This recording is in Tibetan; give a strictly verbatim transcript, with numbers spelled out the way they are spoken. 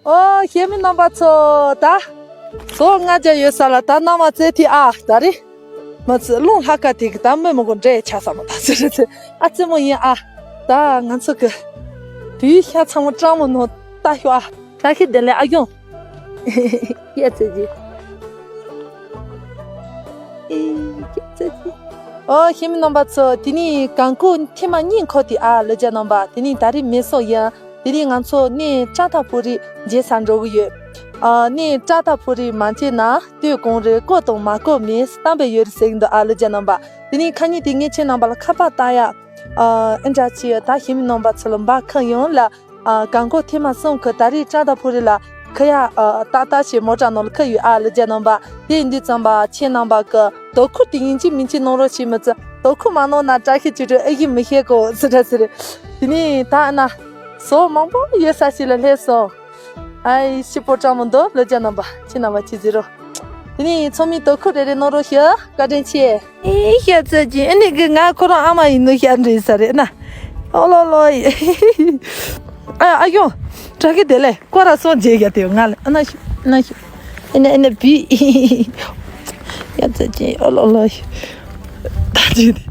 ཨོ། གཞིས་མི་རྣམ་པ་ཚོ། ད་ཟོག་ལྔ་བརྒྱ་ཡོད་ས་ལ་ད་མནའ་མ་བཙལ་ཐེངས་ཨ་ད་རེད། མ་ཚི་རླུང་ལྷགས་ཀ་དེ་གི་ད་མི་མང་པོ་འདྲེ་ཆགས་ས་མོ་ད་ཚི་རེད་ཚི། ཨ་ཙི་མོ་ཡིན་ཨ། ད་ང་ཚོ་གི་དུས་ཤ་ཚ་མོ་སྤྲང་མོ་ནོ་ལྟ་ཤོག་ཨ། བཀྲ་ཤིས་བདེ་ལེགས་ཨ་ཡོང་། ཡ་ཚི་ཅི། ཨེ། ཡ་ཚི་ཅི། ཨོ། གཞིས་མི་རྣམ་པ་ཚོ། དེ་ནི་གངས་སྐོགས་ཐེངས་མ་གཉིས་འཁོར་ཏེ་ཨ་ལོ་རྒྱ་རྣམ་པ། དེ་ནི་ད་རེས་མེ་སོག་ཡིན། དེ་རིང་ང་ཚོ་གནས་བཀྲ་ཐང་ཕུག་རི་མཇལ་ས་འགྲོ་གི་ཡོད། ཨ། གནས་བཀྲ་ཐང་ཕུག་རི་མ་མཇལ་ན་སྟོད་གངས་རི་བསྐོར་དང་མ་བསྐོར་མེད་གཏམ་དཔེ་ཡོད་རེད་ཟེར་གྱི་འདུག་ཨ་ལོ་རྒྱ་རྣམ་པ། དེ་ནི་ཁ་ཉིན་དེ་ངས་ཁྱེད་རྣམ་པ་ལ་ཁ་པར་བཏང་ཡ། ཨ། ཨེ་འདྲ་ཅི་ཡོད་ད་གཞིས་མི་རྣམ་པ་ཚོ་ལ་འབའ་ཁ་ཡོང་ལ། ཨ། གངས་སྐོགས་ཐེངས་མ་གསུམ་ཁུ་ད་རེས་བཀྲ་ཐང་ཕུག་རི་ལ་ཁུ་ཡ། ཨ། ཏག་ཏག་ཞེས་མོ་ཊ་ནང་ལ་ཁུ་ཡོད་ཨ་ལོ་རྒྱ་རྣམ་པ། དེ་ཡིན་དུས་ཙམ་པ་ཁྱེད་རྣམ་པ་གི་དོ་ཁུར་དེ་ཡིན་གཅིག་མིན་གཅིག་གནང་རོགས་ཞེས་མི་ཚེ་དོ་ཁུར་མ་གནང་ན་བཀྲ་ཤིས་ཆུ་ཁྲོད་ཨེ་ཡིན་མི་ཤེས་གོ་ཟི་ཁྲ་ཟི་རེད། དེ་ནས་ད་ཨ་ན་ཟོག་མང་པོ་ཡོད་ས་ཞིག་ལ་སླེབས་སོང་། ཨའི་ཤི་པོ་ཀྲང་མོ་འདོ་ལོ་རྒྱ་རྣམ་པ་ཁྱེད་རྣམ་པ་ཅི་ཟེར་རོ། དེ་ནས་ཚང་མས་དོ་ཁུར་རེ་རེ་གནང་རོགས་ཞུ། བཀའ་དྲིན་ཆེ། ཨེ་ཤ་ཚ་ཅི་ཨ་ནི་གི་ང་ཁོ་རང་ཨ་མ་ཡིན་ནོ་ཤ་འདྲེ་ས་རེད་ན། ཨོ་ལོ་ལོ་ཡི། ཨ་ཨ་ཡོ། བཀྲ་ཤིས་བདེ་ལེགས། ཀོ་ར་སོང་རྗེས་ཡ་དེ་ང་ལ་ཨ་ན་ཤི་ཨ་ན་ཤི། ཨ་ན་ཨ་ན་བི། ཡ་ཚ་ཅི་ཨོ་ལོ་ལོ་ཡི། ད་ཅི་དེ།